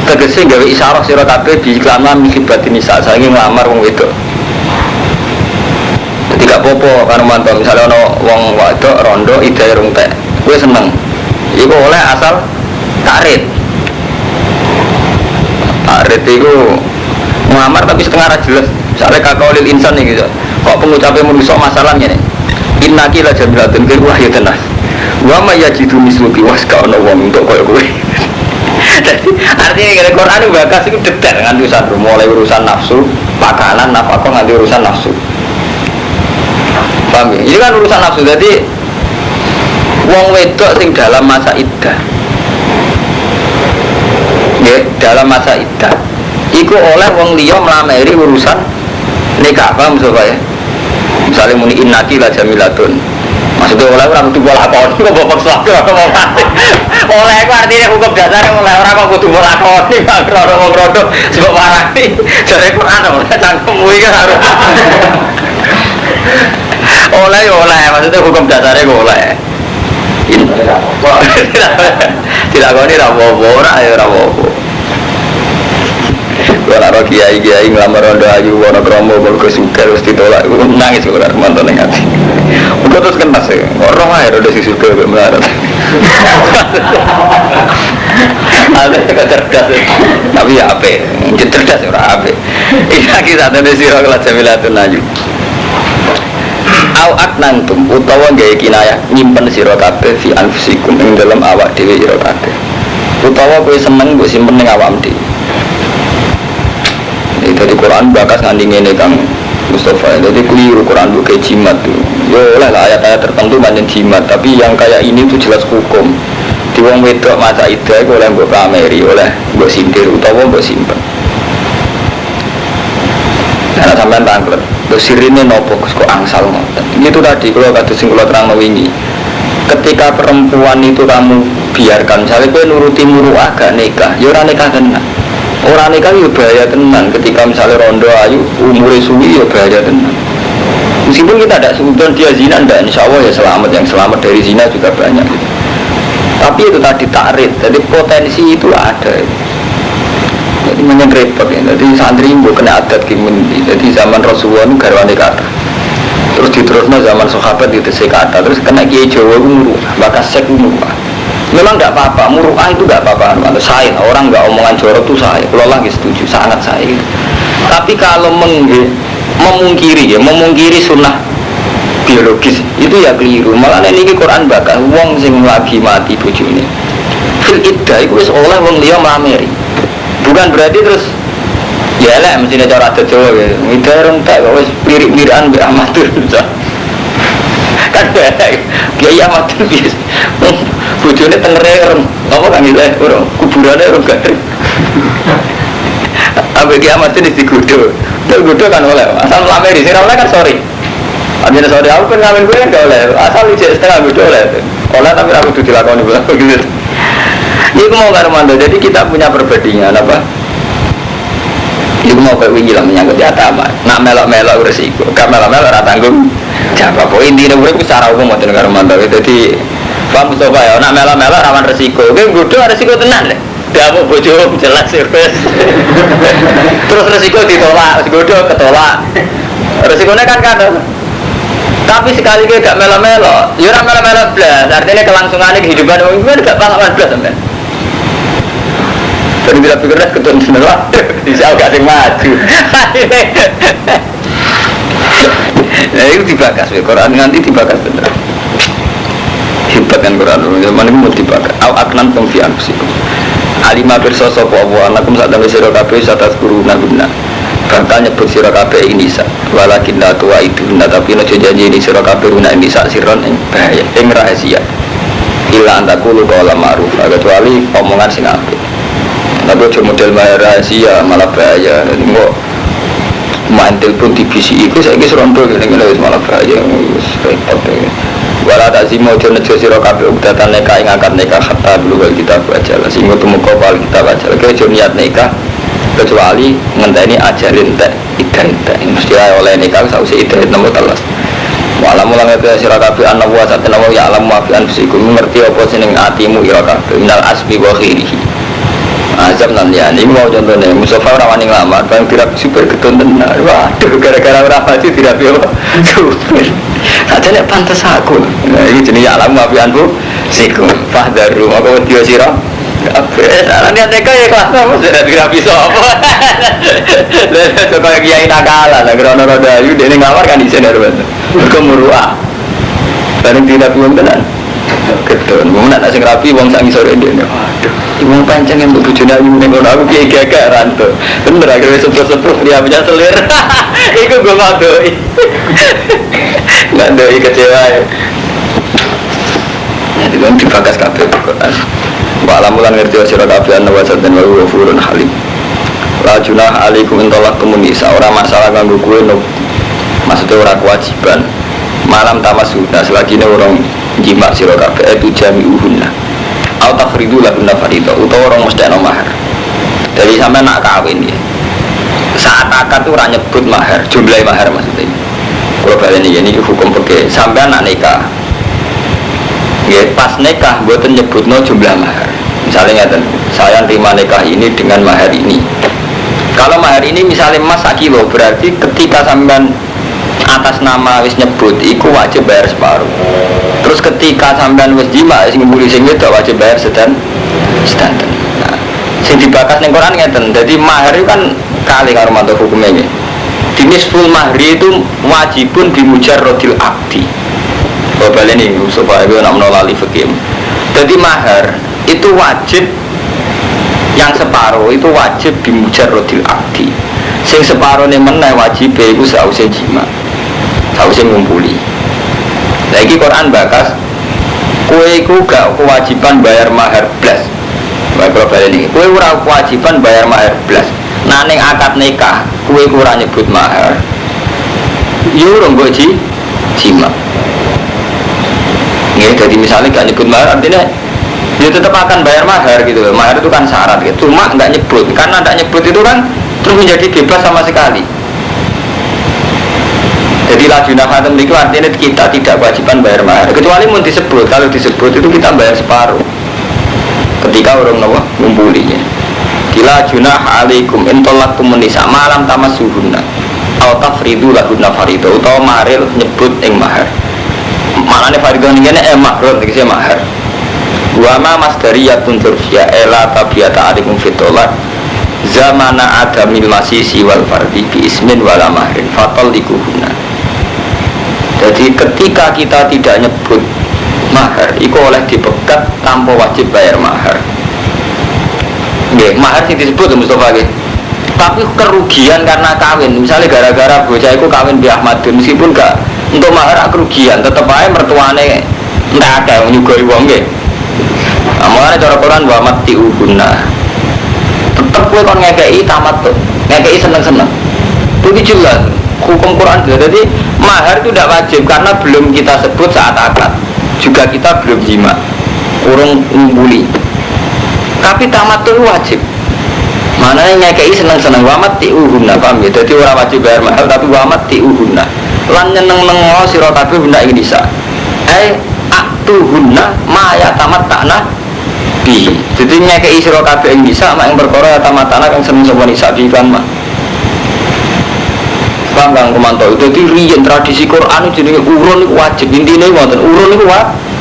Tegese gawe isyarah sira kabeh bi iklan min khibbatin nisa, saking nglamar wong wedok. Dadi gak apa-apa karo mantu, misale ana wong wedok rondo idahe rung tek. Kowe seneng. Iku oleh asal tarit. Tarit iku ngelamar tapi setengah ra jelas. Misale kakaulil insan iki gitu. Kok pengucape manusa masalah ngene. Innaki la jamilatun kowe wah ya tenan. Wa ma yajidu misluki was ka ono wong entuk koyo kowe. Dadi artinya ngene Quran iku bakas iku detail nganti urusan mulai urusan nafsu, pakanan, nafkah nganti urusan nafsu. Paham ya? Ini kan urusan nafsu. Jadi wong wedok sing dalam masa iddah. Nggih, dalam masa iddah iku oleh wong liya mlameri urusan nikah, paham sapa ya? Misalnya muni innaki la jamilatun. Maksudnya oleh ora kudu lakoni kok mbok paksa ora mau mati. Oleh iku artinya hukum dasar oleh ora kok kudu lakoni Pak krono wong rondo sebab warani. Jare Quran oleh cangkemmu iki harus. Oleh ya oleh, maksudnya hukum dasarnya kok oleh. Tidak kau ini rawowo, ora ya rawowo. Kalau ora kiai-kiai nglamar rondo ayu wana kromo mergo sugih wis ditolak iku nangis kok ora mantu ning ati. Uga terus kentas ya. Ora ae rondo sing sugih kok melarat. Ada kok cerdas. Tapi ya apik, cerdas ora apik. Iya kita tene sira kelas jamilatun ayu. Au aknantum utawa gawe kinayah nyimpen sira kabeh fi anfusikum ing dalem awak dhewe sira kabeh. Utawa kowe seneng mbok simpen ning awakmu dhewe. Jadi Quran bakas nganti ngene Kang Mustafa. Jadi keliru Quran buke jimat tuh. Yo oleh lah ayat-ayat tertentu pancen jimat, tapi yang kayak ini tuh jelas hukum. Di wong wedok masa iddah iku oleh mbok pameri, oleh mbok sindir utawa mbok simpen. Nah, sampean tanglet. Lho sirine nopo kok angsal ngoten. Itu tadi kula kados sing kula terangno wingi. Ketika perempuan itu kamu biarkan, misalnya kowe nuruti muruah gak nikah, ya ora nikah tenan. Orang nikah ya bahaya tenan. Ketika misalnya rondo ayu umure suwi ya bahaya tenan. Meskipun kita tidak sebutkan dia zina, enggak, insya Allah ya selamat. Yang selamat dari zina juga banyak gitu. Tapi itu tadi ta'rid, jadi potensi itu ada. Jadi banyak repot ya. Jadi santri mbok kena adat gimana. Jadi zaman Rasulullah itu garwane kathah. Terus diterusno zaman sahabat itu kathah. Terus kena kiai Jawa itu muruah, bahkan sek muruah. Memang nggak apa-apa, muruah itu nggak apa-apa. Atau saya, orang nggak omongan jorok itu saya. Kalau lagi setuju, sangat saya. Gitu. Tapi kalau memungkiri ya, memungkiri sunnah biologis itu ya keliru. Malah ini Quran bahkan wong sing lagi mati bojone. Fil iddah itu wis oleh wong liya mlameri. Bukan berarti terus ya elek mestinya cara adat Jawa ya. Iddah rong tak kok wis lirik-lirikan mbek amatir. Kan elek. Kiai amatir piye? Bojone tengere rong apa kan gitu urung kuburane urung gak. Ambek kiai amatir digodho. Nek godho kan oleh. Asal mlameri sing ora oleh kan sorry. Artinya sorry aku kan ngamen gue kan gak oleh. Asal ijek setengah godho oleh. Oleh tapi aku kudu dilakoni gitu. Ini aku mau karo mando. Jadi kita punya perbandingan apa? Iku mau kayak wingi lah menyangkut yatama. Nak melok-melok resiko, gak melok-melok ora tanggung jawab. Pokoke intine urip secara umum mboten karo mando. Dadi paham Mustafa ya, nak melok-melok rawan resiko. Kowe nggodho resiko tenan lho. Diamuk bojo jelas ya wis. Terus resiko ditolak, wis nggodho ketolak. Resikonya kan kan. Tapi sekali kowe gak melok-melok, ya ora melok-melok blas. Artinya kelangsungannya kehidupan wong iku gak pengalaman blas sampean. Dan tidak pikirnya ketun bener, waduh, bisa gak sing maju. Nah itu dibakas, ya. Quran nanti dibakas bener. Hebat kan Quran, zaman itu mau dibakas. Au aknantum fi anfusikum. Alima pirsa sapa Allah annakum sak temene sira kabeh satazkurunahunna. Bakal nyebut sira kabeh ing nisa. Walakin la tuwaiduhunna tapi aja janji ini sira kabeh guna ing nisa sirron ing bahaya ing rahasia. Illa an taqulu qawlan ma'ruf, kecuali omongan sing apik. Tapi aja model rahasia malah bahaya. Engko main telepon dibisiki iku saiki wis rondo ngene-ngene wis malah bahaya wis repot. Wala ta'zimu aja nejo sira kabeh uqdatan nikah ing akad nikah hatta yablughal kitabu ajalah sehingga tumeka wal kitab ajalah. Kowe aja niat nikah kecuali ngenteni ajal entek iddah entek. Mesti ae oleh nikah sawise iddah nemu telas. Wa alamu lan ngerti sira kabeh anna wa satana wa ya'lamu ma fi anfusikum ngerti apa sing ning atimu ira kabeh minal azmi wa ghairihi. Azam nan ya, ini mau contohnya Mustafa ora wani nglamar, bang dirabi supir getun tenan. Waduh, gara-gara ora maju dirabi apa? Supir. Sajane pantes aku. Nah, iki jenenge ya alam ma fi anfusikum. Fahdharu, maka wedi sira. Kabeh, salah niat teka ya kelas apa sudah dirabi sapa. Lah kok kiai nakalan, lah krono roda ayu dene nglamar kan isin hormat. Mergo muruah. Bareng dirabi wong tenan. Ketun, wong nak sing rapi wong sak ngisore ndekne. Waduh, iki wong pancen yang mbok bojone ayu ning kono aku kiai gagah ranto. Bener akhirnya sepuh-sepuh dia punya selir. Iku gue ngadoi. Ngadoi kecewa ya. Jadi kan dibakas kabeh Quran. Wa alamu lan ngerti sira kabeh anna wa dan wa ghafurun halim. La junah alaikum in talaqtumun nisa ora masalah kanggo kowe no. Maksudnya ora kewajiban. Malam tamassuhunna selagi ini orang jima sira kabeh itu jami'uhunna. Au tafridu lahunna fariidha utawa orang mesti ana mahar. Jadi sampai nak kawin ya. Saat akad tuh ora nyebut mahar, jumlah mahar maksudnya. Kalau baleni ini hukum fikih, sampai nak nikah. Nggih, pas nikah mboten nyebutno jumlah mahar. Misalnya ngeten, saya terima nikah ini dengan mahar ini. Kalau mahar ini misalnya emas sak kilo, berarti ketika sampean atas nama wis nyebut iku wajib bayar separuh. Terus ketika sampean wis jima sing mburi sing wedok wajib bayar sedanten. Nah, sing dibakas ning Quran ngeten. Dadi mahar itu kan kali karo mantu hukumnya nggih. Dinisful mahri itu wajibun bimujarrodil aqdi. Oh baleni supaya gue nak menolak fikih. Jadi mahar itu wajib yang separuh itu wajib bimujarrodil aqdi. Sing separuh ini meneh wajib iku sause jima. Sause ngumpuli. Lah iki Quran bakas kowe iku gak kewajiban bayar mahar blas. Bae kula baleni. Kowe ora kewajiban bayar mahar blas. Nah ning akad nikah kowe iku ora nyebut mahar. Yo ora mbok jima. Nggih, jadi misalnya gak nyebut mahar artinya ya tetap akan bayar mahar gitu loh. Mahar itu kan syarat gitu. Cuma nggak nyebut, karena nggak nyebut itu kan terus menjadi bebas sama sekali. Jadi لا جناح itu artinya kita tidak kewajiban bayar mahar. Kecuali mau disebut, kalau disebut itu kita bayar separuh. Ketika orang nawa ngumpulinya. لا جناح عليكم إن طلقتم النساء ما لم تمسوهن أو تفرضوا لهن فريضة utawa maril nyebut ing mahar. Maknane فريضة ning kene mahrun tegese mahar. وما مصدرية ظرفية لا تبعية عليكم في الطلاق زمن عدم المسيس والفرض باسم ولا مهر فطلقوهن. Jadi ketika kita tidak nyebut mahar, itu oleh dipegat tanpa wajib bayar mahar. Nggih, mahar sing disebut Mustafa nggih. Tapi kerugian karena kawin, misalnya gara-gara bocah itu kawin di Ahmadun, meskipun gak untuk mahar kerugian, tetep aja mertuane enggak akeh nyugoi wong nggih. Nah, makanya cara Quran ومتعوهن. Tetep kowe kon ngekei tamattu, ngekei seneng-seneng. Itu jelas hukum Quran jelas. Jadi mahar itu tidak wajib karena belum kita sebut saat akad. Juga kita belum jima, kurang ngumpuli. Tapi tamattu itu wajib. Mana yang ngekei seneng-seneng ومتعوهن, paham ya? Jadi ora wajib bayar mahal tapi ومتعوهن. Lan nyeneng-nengo sira kabeh هن ing nisa. أعطوهن ما يتمتعن به. Jadi ngekei sira kabeh ing nisa ما ing perkara يتمتعن kang seneng sapa nisa به kan ما. Paham Kang Romanto? Jadi riyen tradisi Quran jenenge urun iku wajib. Intine ngoten, urun iku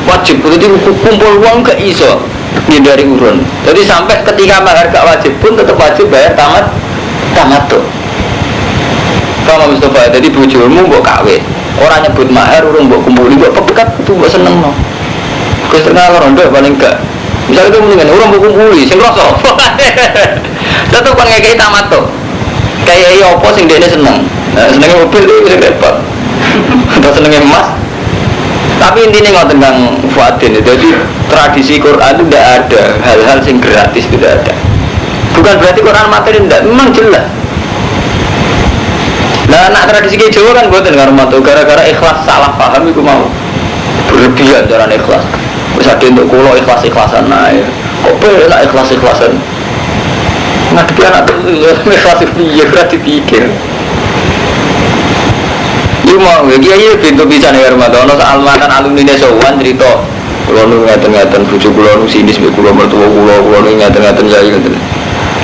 wajib. Jadi kumpul wong gak iso ngindari urun. Jadi sampai ketika mahar gak wajib pun tetap wajib bayar tamattu. Paham Mustafa? Jadi bojomu mbok kawin. Ora nyebut mahar, urung mbok kumpuli, mbok pekat itu mbok senengno. Wis setengah rondo paling gak. Misalnya itu mendingan urung mbok kumpuli, sing rasa. Tetep kon ngekei tamattu. Kayak iya apa sing dekne seneng. Nah, senengnya mobil itu sing repot. Atau senengnya emas. Tapi intinya ngoten Kang Fuadin, jadi tradisi Quran itu tidak ada hal-hal sing gratis tidak ada. Bukan berarti Quran materi tidak, memang jelas. Nah, nak tradisi kayak Jawa kan buatan karo mantu gara-gara ikhlas salah paham itu mau berlebihan cara ikhlas. Wis ada untuk kulo ikhlas-ikhlasan nah ya. Kok bela ikhlas-ikhlasan? Ngadepi anak tuh ikhlas piye ora dipikir. Iku mau, kiai pintu bisa nih Romanto. Ono soal mantan alumni sowan cerita. Kulo nu ngaten-ngaten bojo kulo nu sinis mbek kulo mertua kulo, kulo nu ngaten-ngaten saya ngaten.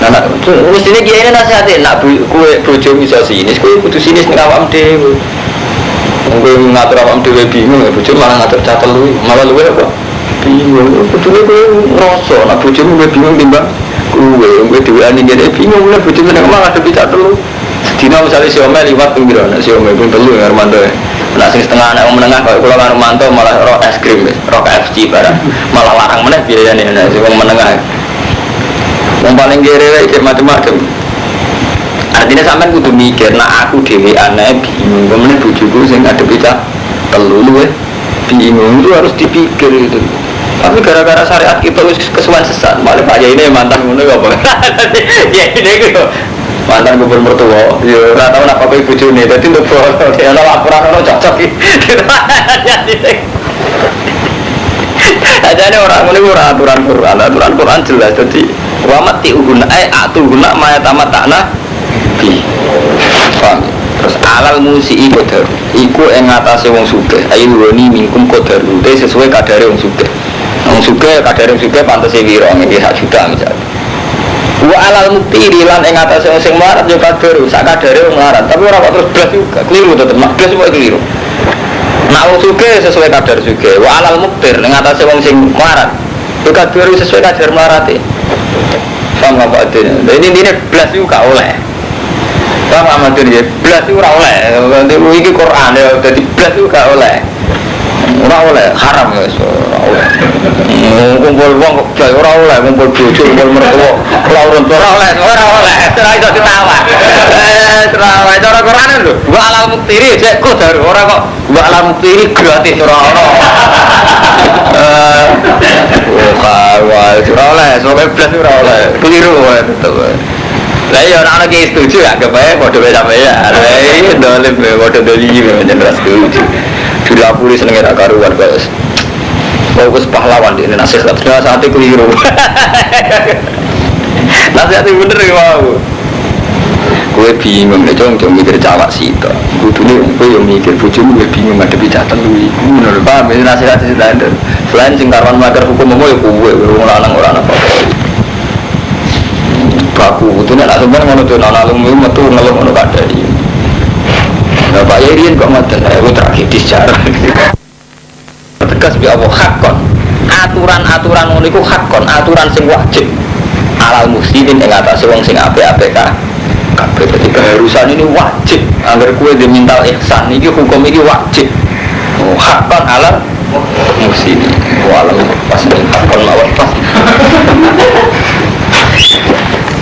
Nah, nak, mestine kiai ini nasihatin, nak kowe bojo iso sinis, kowe kudu sinis ning awakmu dhewe. Wong kowe ngatur awakmu dhewe bingung, ya bojo malah ngatur cah telu, malah luwe apa? Bingung. Kudune kowe ngrasa nak bojomu luwih bingung timbang kowe, kowe dhewean ning kene bingung lah bojomu nek malah ngadepi cah telu. Sedina misalnya si Ome liwat ping piro, nek si Ome ping telu ya Romanto ya. Nek sing setengah anak wong menengah kok kula kan Romanto malah roh es krim wis, roh KFC barang. Malah larang meneh biayane nek sing wong menengah. Wong paling kere wae iki macam-macam. Artinya sampean kudu mikir, nak aku dhewean ae bingung, kemene bojoku sing ngadepi cah telu luwe bingung, itu harus dipikir gitu. Tapi gara-gara syariat kita wis kesuwan sesat, malah Pak Yai ini mantan ngono ya apa? Ya ini ku mantan gubernur mertua, ya ora tau nak apa bojone, dadi untuk bono, dia ana laporan ono cocok iki. Ajane ora ngono iku ora aturan Quran, aturan Quran jelas dadi ومتعوهن أي أعطوهن ما يتمتعن به. Paham? Terus على الموسع قدره. Iku ing ngatasé wong sugih, أي الغني منكم قدره, sesuai kadare wong sugih. Wong sugih kadare wong sugih pantese piro nggih sak juta misalnya. وعلى المقتر lan ing atase wong sing melarat ya kadare, sak kadare wong melarat. Tapi ora kok terus blas juga, keliru tetep. Mak blas kok keliru. Nak wong sugih sesuai kadar sugih. وعلى المقتر ing atase wong sing melarat. Ya kadare sesuai kadar melarate. Paham gak Pak Adin? Nah, ini blas itu gak oleh. Paham gak Mas ya? Blas itu ora oleh. Nanti iki Quran ya, dadi blas itu gak oleh. Ora oleh, haram ya, ora oleh. Kumpul wong kok blas ora oleh, kumpul bojo, kumpul mertua, ora urun ora oleh, ora oleh. Ora iso ditawar. Ora oleh cara Quran lho. وعلى المقتر cek kok ora kok وعلى المقتر gratis ora ono. Wah, wah, ora oleh, soalnya blas ora oleh. Keliru wae tetep. Lah iya ora ana ki setuju ya anggap ae padha wae sampe ya. Lah iya dolim padha doli pancen ora setuju. Dilapuri senenge ra karuan kok. Fokus pahlawan di nasihat. Nah, saat keliru. Nasihat bener ya mau. Kowe bingung nek cung mikir cawak sitok. Kudune kowe yo mikir bojomu yo bingung ngadepi cah telu iku. Ngono lho, paham ya nasihat standar. Selain sing karuan melanggar hukum mau ya kowe wong lanang ora ana apa-apa. Baku kudune nek sampean ngono to ana alum metu ngeluh ngono kadari. Nah, Pak Yai kok ngoten, itu tragedi sejarah. Tegas bi Allah hakon. Aturan-aturan ngono iku hakon, aturan sing wajib. Alal muslimin ing atase wong sing apik-apik ka. Kabeh dadi keharusan ini wajib. Angger kowe di mental ihsan iki hukum iki wajib. Oh, hakon alal muslimin. Walau pas hakon mawon pas.